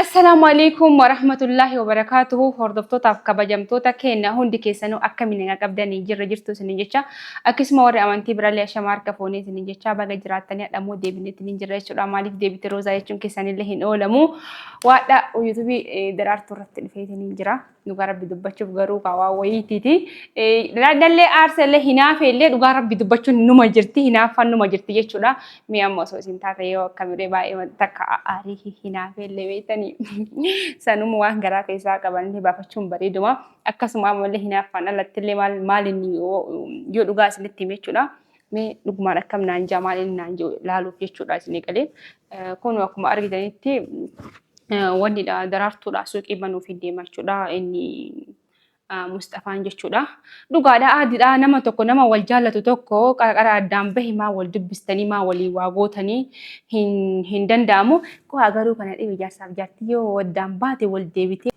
Assalaamu alaikum warahmatullaahi wabarakaatuhu. Hordoftootaaf kabajamtoota keenya hundi keessanuu akkamiin nagaa qabdanii jirra jirtu isinin jecha, akkasuma warri amantii birallee ashama harka fuunee isinin jecha, baga jiraattanii. Hadhammoo deebineetti jirra jechuudha. Maaliif deebite Roozaa jechuun keessanillee hin oolamu. Waadha yuutuubii Daraartuu irratti dhufeetiin jira. Dhugaa Rabbi dubbachuuf garuu kaawaa wayiitiiti. Dallee aarsellee hinaafeellee dhugaa Rabbi dubbachuun numa jirti, hinaaffaan numa jirti jechuudha. Mee amma osoo isin taate yoo akkamiree baay'ee takka aarii hinaafeellee beektanii sanuma waan garaa keessaa qaban baafachuun bareeduma. Akkasuma ammallee hinaaffaan alattillee maal maal inni yoo dhugaa isinitti hime jechuudha. Mee dhugumaan akkam naan jaa, maal inni naan jiru laaluuf jechuudha isinii galee. Kun akkuma argitanitti wannidha, Daraartuudha suuqii banuuf hin deema jechuudha inni Musxafaan jechuudha. Dhugaadha, aadiidha, nama tokko nama wal jaallatu tokko qarqara addaan bahe maa wal dubbistanii maa walii waa gootanii hin danda'amu. Qo'aa garuu kana dhibe, jaarsaaf jaartii yoo addaan baate wal deebitee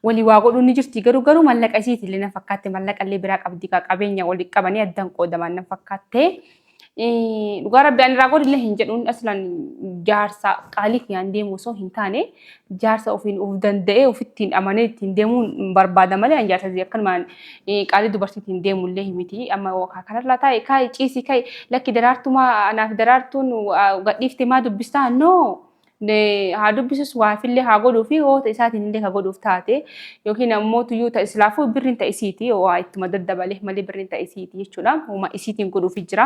walii waa godhuun ni jirti, garuu mallaqa isiiti illee na fakkaatte, mallaqa illee biraa qabdi, qabeenya walii qabanii addaan qoodaman na fakkaatte. Dhugaa Rabbi ani irraa godhillee hin jedhuun, aslan jaarsa qaalii kiyyaan deemu osoo hin taane jaarsa ofiin of danda'ee ofittiin amanee ittiin deemuun barbaada malee an jaarsa akkanumaan qaalii dubartiitiin deemu illee miti. Amma kanarraa taa'e kaa'e ciisii ka'e lakki Daraartumaa anaaf Daraartuun gadhiifte maa dubbistaa? No, haa dubbisus, waafillee haa godhuu fi hoota isaatiin illee ka godhuuf taate yookiin ammoo tuyyuu ta islaafuu birriin ta isiiti, waa ittuma daddabalee malee birriin ta isiiti jechuudha. Hooma isiitiin godhuufi jira.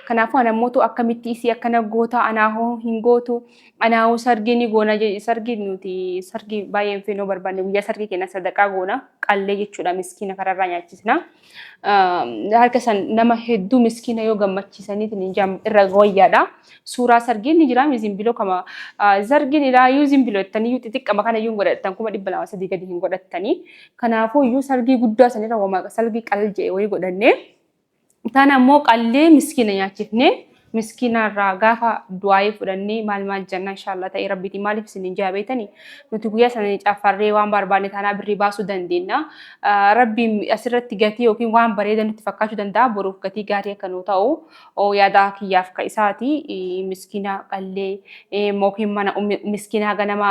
Kanaafuu ana ammootu akkamitti isii akkana goota, anaa hoo hin gootu? Anaa hoo sargii ni goona, sargii nuti sargii baay'ee hin feenoo, barbaanne guyyaa sargii keenya sadaqaa goona, qallee jechuudha, miskiina kararraa nyaachisna. Harka san nama hedduu miskiina yoo gammachiisaniitiin hin jaan irra wayyaadha. Suuraa sargiin ni jira zimbiloo kama sargiin ilaayyuu zimbiloo jettanii iyyuu xixiqqama kana iyyuu hin godhattan, 200,000 3 gadi hin godhattanii. Kanaafuu iyyuu sargii guddaa sanirra wama sargii qalal jedhe wayii godhannee tana immoo qallee miskiina nyaachifnee miskiina irraa gaafa du'aayii fudhannee maal maal jenna inshaallah ta'ee Rabbiitiin. Maaliif isin hin jaabeetanii, nuti guyyaa sana caffarree waan barbaanne taanaa birrii baasuu dandeenya. Rabbiin asirratti gatii yookiin waan bareeda nutti fakkaachuu danda'a, boruuf gatii gaarii akka nu ta'u yaada kiyyaaf ka isaati. Miskiina qallee yookiin mana miskiinaa ganama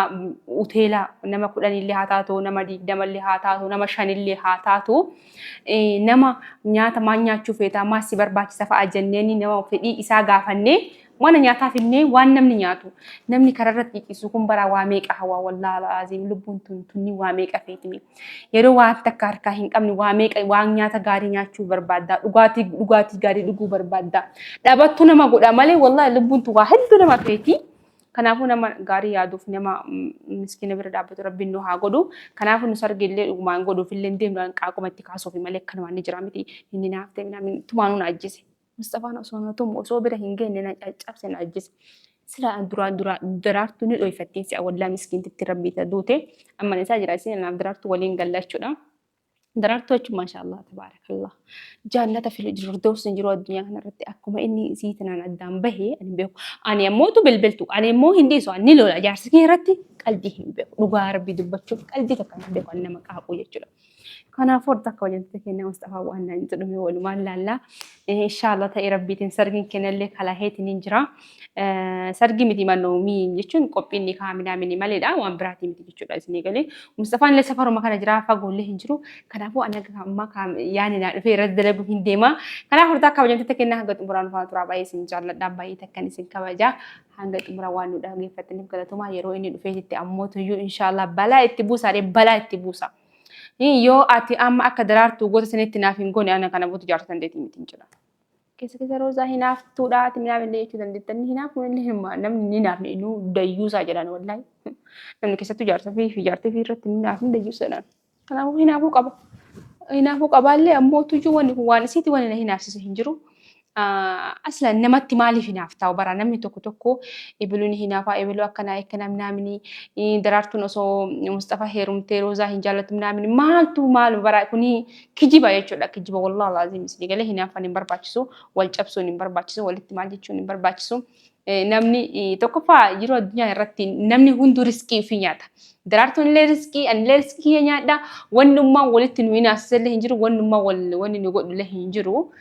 hoteela nama 10illee haa taatu, nama 20llee haa taatu, nama 5llee haa taatu, nama nyaata maal nyaachuu feetaa, maal si barbaachisa fa'a jenneeni nama fedhii isaa gaafannee mana nyaataa finnee waan namni nyaatu. Namni kararratti ciisu kun baraa waa meeqa hawaa, wallaahi alaaziim, lubbuun tun tunni waa meeqa feetimi. Yeroo waan takka harkaa hin qabne waa meeqa waan nyaata gaarii nyaachuu barbaadda, dhugaatii gaarii dhuguu barbaadda, dhabattu nama godha malee wallaahi lubbuun tun waa hedduu nama feeti. Kanaafuu nama gaarii yaaduuf nama miskiina bira dhaabbatu Rabbiin nu haa godhu. Kanaafuu nu sargillee dhugumaan godhuuf illee deemnu qaaquma itti kaasuuf malee akkanumaan ni jira miti. Inni naaf ta'e namni tumaanuu na ajjeese. Mustafaan osoo na tumu osoo bira hin geenye na caccabse, na ajjeese. Sila duraan dura Daraartuu ni dhoyfattiin si'a wallaa miskiintitti Rabbii ta duute. Amma isaa jira isin anaaf Daraartuu waliin galla jechuudha. Daraartuu jechuun maashaallah tabaarakallah. Jaannata firdoos hin jiru addunyaa kanarratti akkuma inni isii tanaan addaan bahe ani beeku. Ani ammootu bilbiltu, ani immoo hin dhiisu, ani lola jaarsa kee irratti qalbii hin beeku. Dhugaa Rabbii dubbachuuf qalbii takka hin beeku, ani nama qaaquu jechuudha. Kanaafuu horta akka wajjin kenna Mustafaa waan naan jedhume walumaan laallaa. Inshaallah ta'e Rabbiitiin sargiin kennallee kalaheetiin hin jira. Sargii miti mannoo jechuun qophiin ni kaa'amina mini maleedha, waan biraatii miti jechuudha isinii galee. Mustafaan illee safaruma kana jira, fagoollee hin jiru. Kanaafuu ani akka ammaa yaani naa dhufee irratti dalaguuf hin deema. Kanaaf hortaa kabajamtoota kennaa hanga xumuraan dhufaa turaa, baay'ee isin jaalladha, baay'ee takkan isin kabaja. Hanga xumura waan nu dhaggeeffattaniif galatoomaa. Yeroo inni dhufeetitti ammoo tuyyuu inshaallah balaa itti buusa, balaa itti buusa. Yoo ati amma akka Daraartuu goota sanitti naaf hin goone, ana kana booda jaarsa dandeetii miti hin jedha. Keessa keessa Roozaa hinaaftuudha ati minaaf illee jechuu dandeetta. Inni hinaafuun illee hin namni ni hinaafne inuu dayyuusaa jedhan wallaahi. Namni keessattuu jaarsa fi jaartii fi irratti ni hinaafne dayyuusaa jedhan. Kanaafuu hinaafuu qaba. Hinaafuu qabaallee ammoo tuyyuu wanni kun waan isiiti, wanni na hinaafsisu hin jiru. Aslan namatti maaliif hinaaftaa bara namni tokko tokko ebeluun hinaafaa, ebeluu akkanaa akkana minaamini, Daraartuun osoo Mustafa heerumtee Roozaa hin jaallattu minaamini, maaltu maal bara kuni kijiba jechuudha, kijiba wallahi laazim. Isin galee, hinaafan hin barbaachisu, wal cabsuun hin barbaachisu, walitti maal jechuun hin barbaachisu. Namni tokkoffaa jiruu addunyaa irratti namni hunduu riskii ofii nyaata. Daraartuun illee riskii, ani illee riskii kiyya nyaadha. Wannummaan walitti nu hinaasise illee hin jiru, wannummaan wanni nu godhu illee hin jiru.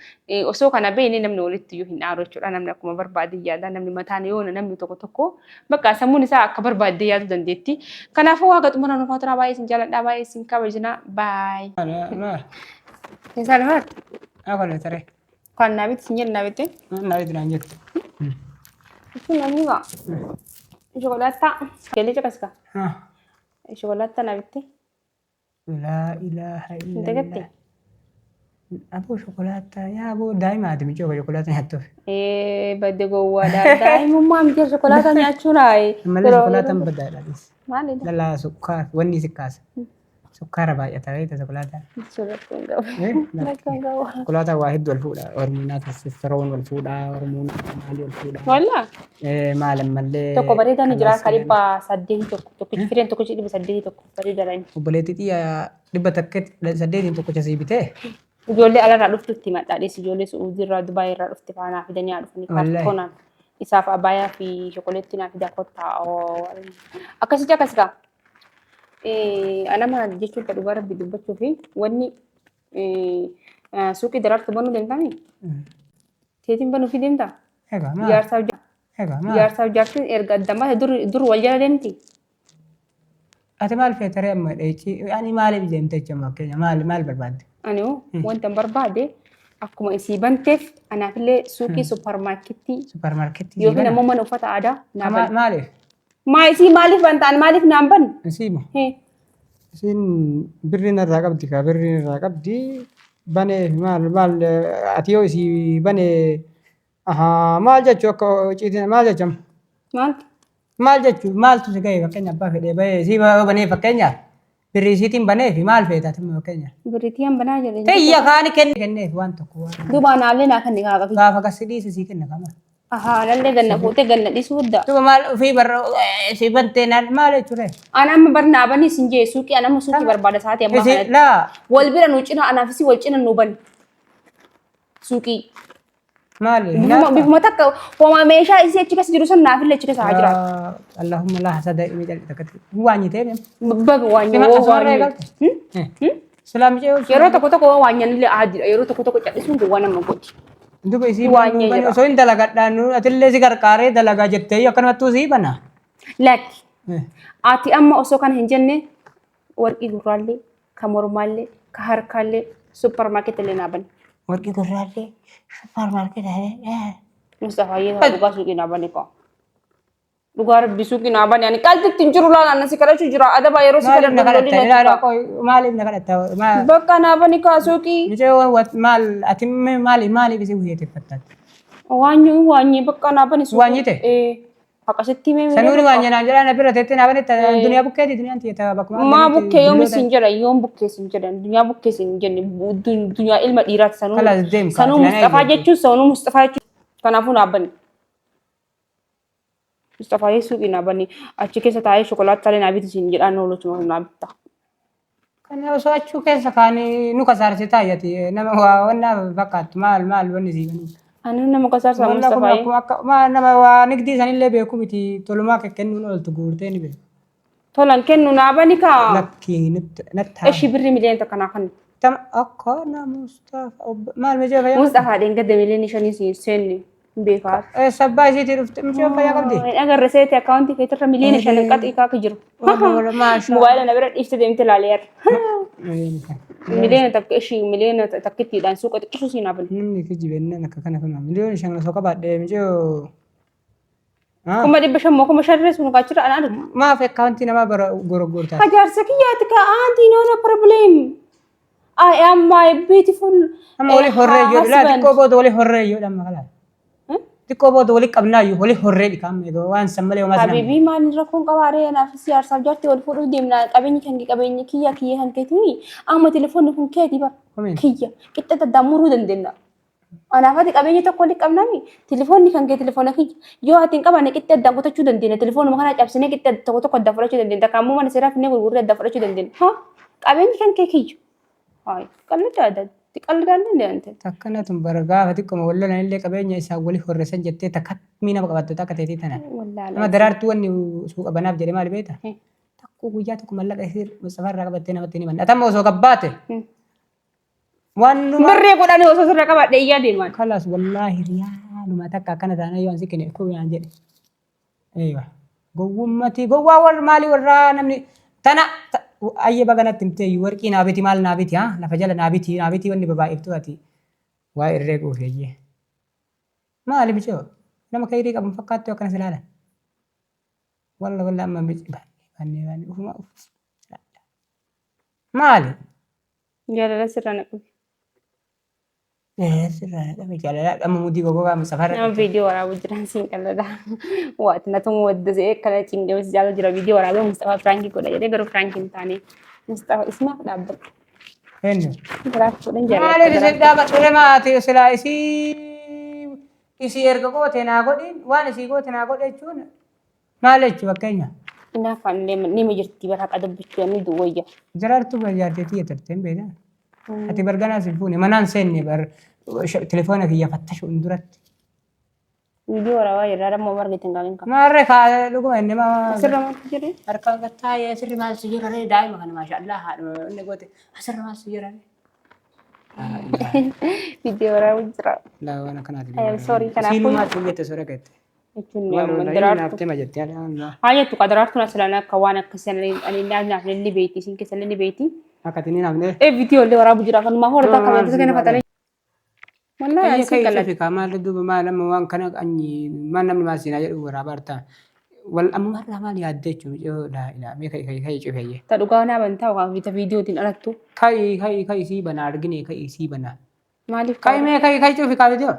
Osoo kana beekne namni walitti iyyuu hin aaru jechuudha. Namni akkuma barbaade yaada. Namni mataan yoona namni tokko tokko bakka sammuun isaa akka barbaadde yaaduu dandeetti. Kanaafuu haga xumura nuuf haa turaa baay'ee isin jaaladha baay'ee isin kabajna. Baay. Maal? Keessaa lafa Maal taree? Kan naa bitti sin jedhu naa bitte. Naa bitti naan jettu. Kun namni gaa. Shokolaattaa. Galii caqas gaa. Shokolaattaa naa bitte. Laa ilaaha Hin dagatte? illallah. Aboo shokolaattaa yaa aboo daa'ima ati micoo shokolaataa nyaattuuf. Ee badde gowwaadha. Daa'imummaa miti shokolaataa nyaachuun haayi. Ammallee shokolaataan baddaadha. Maalidha? Lalaa sukkaar wanni si kaasa. Sukkaara baay'ata beekta sokolaataan. Rakkoon qabu. Rakkoon qabu. Sokolaataan waa hedduu wal fuudha. Hormoonaa testosteroon wal fuudha. Hormoonaa maalii wal fuudha. Wallaa. Maal ammallee. Tokko bareedaa ni jira ka 801 tokkichi fireen tokkichi 801 bareedaadha inni. Obboleettii xiyya 108 tokkicha sii bitee. Ijoollee alarraa dhuftutti himadhaa dheessi ijoollee Su'uudiirraa Dubaay irraa dhufte faanaa fidanii haa dhufanii Wallaahi. kaartoonaan isaaf abaayaa fi shokoleetti naa fidaa kottaa. Akkasitti akkas gaa. Anama jechuun ka dhugaa rabbi dubbachuu fi wanni suuqii daraartu banuu deemtaami? Teetiin banuu fi deemtaa? Egaa maal? Jaarsaaf Egaa maal? jaarsaaf jaartiin erga addaan baate dur dur wal jala deemti. Ati maal feetaree amma dheechii ani maaliif deemte jecha amma fakkeenya maal maal barbaadde? Ani hoo wanta hin barbaade akkuma isii banteef anaafillee suuqii supparmaarkeettii Supparmaarkeettii yookiin ammoo mana uffata aadaa naa bani. Maaliif? Maa isii maaliif banta ani maaliif naan banne? Isii moo? Hee. Isiin birrii narraa qabdi kaa birrii narraa qabdi banee maal maal ati yoo isii banee ahaa maal jechuu akka iciitiin maal jecham Maal? maal jechuu maaltu si ga'e fakkeenya abbaa fedhee bahee isii banee fakkeenyaaf birrii isiitiin banee fi maal feeta ati fakkeenya. Birriitii banaa jedhe. Tiyya kaani kenne kenneef waan tokko waan Duuba anaallee naa kenni kaa qabi. gaafa kassi dhiise sii kenna kama. Ahaa anallee ganna fuutee ganna dhiisuu hudda. Duuba maal ofii barra si bantee naan maal jechuudha. An amma bar naa bani sin jee suuqii an amma suuqii barbaada sa'aatii ammaa Isi kanatti. laa Wal bira nu cina anaaf si wal cina nu bani. Suuqii. maali Bifuma bifuma takka homaa meeshaa isii achi keessa jiru san naafillee achi keessa haa jiraatu. Allahumma laa hasada inni jalli takkatti waan nyitee deem. Baga waan Sima nyoo asumarra waan eegalte. Silaa micee Yeroo tokko tokko waan nyaannillee aadiidha. Yeroo tokko tokko callisuun gowwaa nama godhi. Duba isii Waan nyee bani jedha. osoo hin dalagadhaan atillee si gargaaree dalagaa jettee akkanumattuu sii bana. Lakki. Ati amma osoo kana hin jenne warqii gurraallee, ka mormaallee, ka harkaallee, supparmaarkeetillee naa bani. Warqii gurraallee supparmaarkeetii. Mustafaa yoo dhugaa suuqii naa bani koo. Dhugaa rabbi suuqii naa bani ani qalbitti hin jiru laala ana si kadhachuu jira adaba yeroo si Maaliif na kadhadhu kadhatta? lolli Ilaala natti qoy maaliif na kadhatta? ta'a. Bakka naa bani kaa suuqii. Micee maal ati maali maaliif isii guyyeeffatatte? Waanyii waanyii bakka naa bani suuqii. Waanyite? Ee. Akkasitti himee Sanuuni waan jenaan jedhaa na bira teettee naa banetta duniyaa bukkeeti duniyaan tiyya bakkuma Maa bukkee yoom isin jedhan yoom bukkee isin jedhan duniyaa bukkee isin hin jenne duniyaa ilma dhiiraati sanuu Kalas deem kaa, sanuu filanee Mustafaa jechuudha. jechuun sanuu Mustafaa jechuun kanaafuu naa bani. Mustafaa suuqii naa bani achi keessa taa'ee shokolaataa naa bitu isin jedhaan oolchuma naa bitta. Kana osoo achuu keessa kaanii nu kasaarsi taayyati nama waa wanna fakkaattu maal maal wanni sii banuu. Ani nama kasaarsa Wanna kun Mustafaa. akkuma akka maal nama waa nigdii sanillee beeku miti tolumaa kennuun ooltu guurtee ni beeku. Tolan kennu naa bani kaa. Lakkii natti natti Eshi birrii 1 miliyoona naa kan. Tam akka na Mustafa maal micee fayyaa Mustafaa dheengadda 5 miliyoona siin seenne hin beekaa. Sabbaa isiitii dhufte micee fayyaa qabdi. Hin agarre seete akkaawuntii keetirra 5 miliyoona qaxii kaaka jiru. Maashaa. Mobaayila na bira dhiifte deemte ilaalee har'a. 1 miliyoona ishii miliyoona takkittiidhaan suuqa xiqqisuu siin haban. Namni kijibennaan akka kana kana 5 miliyoona osoo qabaadhe micee. 500,000 moo 5,000 irra sun kaachira anaa argu. Maaf akkaawuntii namaa bara gorogortaa? Hajaarsa kiyyaati ka auntie no no problem. I am my beautiful Amma walii horree iyyuu laa husband. xiqqoo booda walii horree iyyuu dhamma kalaa. Xiqqoo booda walii qabnaa iyyuu walii horree dhiqaa amma egaa waan san malee homaa sana. Habibii maal rakkoon qabaaree anaaf si jaarsaaf jaartii wal fuudhuuf deemna qabeenyi kan kee qabeenyi kiyya kiyya kan keetii amma telefoonni kun keetii bara Komeen. kiyya qixxa daddaammuruu dandeenya. Anaaf ati qabeenya tokko walitti qabnaami telefoonni kan kee telefoona kiyya yoo ati hin qabaanne qixxa addaan kutachuu dandeenya telefoonuma kana cabsinee qixxa tokko tokko addaan fudhachuu dandeenya takka ammoo mana seeraa finnee gurgurree addaan fudhachuu dandeenya. Ha qabeenyi kan kee kiyya. Hayi qalladda adda Itti qal'idaan ni deemte. Takkana tun bara gaafa xiqqoma wal lolan illee qabeenya isaan wali horresan jettee takka mii nama qabattu takka teetii tana. Wallaala. Nama daraartuu wanni suuqa banaaf jedhe maali beekta? Hmm. Takkuu guyyaa tokko mallaqa isii Mustafaa irraa qabattee namatti hin himanne. Atamma osoo gabbaate Hmm. waan numa Birrii kudhanii osoo sirra qabadhe iyyaa deeman. Kalaas wallaahi riyaaluma takka akkana taanaan yoo an si kenne kuu naan jedhe. Eeywa. Gowwummati gowwaa warra maalii warraa namni tana ayye baga natti himtee warqii naa biti maal naa biti haa lafa jala naa biti naa biti wanni babaa'iftu ati waa irree quufi ayyee. Maali bicoo nama kayrii qabu hin fakkaattu akkana si ilaalan. Walla walla amma bici baanne baanne baanne ufuma uf. Maali? Jaalala sirra na qabe. Sirraa na qabe jaalala amma mudii gogogaa Mustafaa irra Nama qabde. viidiyoo waraabuu jiran siin qallada. Waati na tumu wadda se'ee akkana cinqee si jaala jira viidiyoo waraabee Mustafaa firaankii godha jedhee garuu firaankii hin taane. Mustafaa ismaaf dhaabbadhu. Eenyu? Biraaf godhan jaalladha. Maaliif isin dhaabadhu maati silaa isii isii erga goote naa godhin waan isii goote naa godhe jechuun maal jechuu fakkeenya. Inaafaan illee nima jirti bara haqa dubbachuu namni du'u wayya. Daraartuu bar jaarteetii turte hin beektaa? Ati bar ganaa sin fuune manaan seenne bar telefoona kiyya fattashu hin duratti. Viidiyoo waraabaa jirra dammoo margite hin qabin qaba. Maarree kaa dhuguma inni maa Asirra maaltu jedhee? harkaan gattaayee asirri maal si jira ree daa'ima kana maashaallah haadha inni goote asirra maal si jira ree. Viidiyoo waraabuu jira. Laa waan akkanaati. I am sorry, kanaafuu- Siin maal si jette sora gette. Jechuun Waan amma wallahi daraartu. naaf tema jette alhamdulillah. Haa jettu kaa daraartuun asilaan akka waan akkasii ani naaf ni beeyti isin keessa ni beeyti. Akka tini namne. Ee viidiyoo illee waraabu jira kanumaa hordaa akka beeksisa kana fatanii. Wallahi Ayya ani sin kai qalladha. cufi kaa maal duuba maal amma waan kana anyi maal namni maal siinaa jedhu waraabaa artaa. Wal amma irraa maal yaadde jechuun miciyoo laa ilaa mee kai kai kai cufi ayyee. Ta dhugaa naa bantaa waa viita viidiyootiin alattu. Kai kai kai sii bana argine kai sii bana. Maaliif Kai mee kai kai cufi kaa viidiyoo.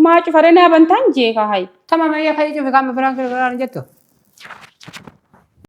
Maa cufaree naa bantaan jee kaa hayi. Tamam ayyee kai cufi kaa ma firaan firaan jettu.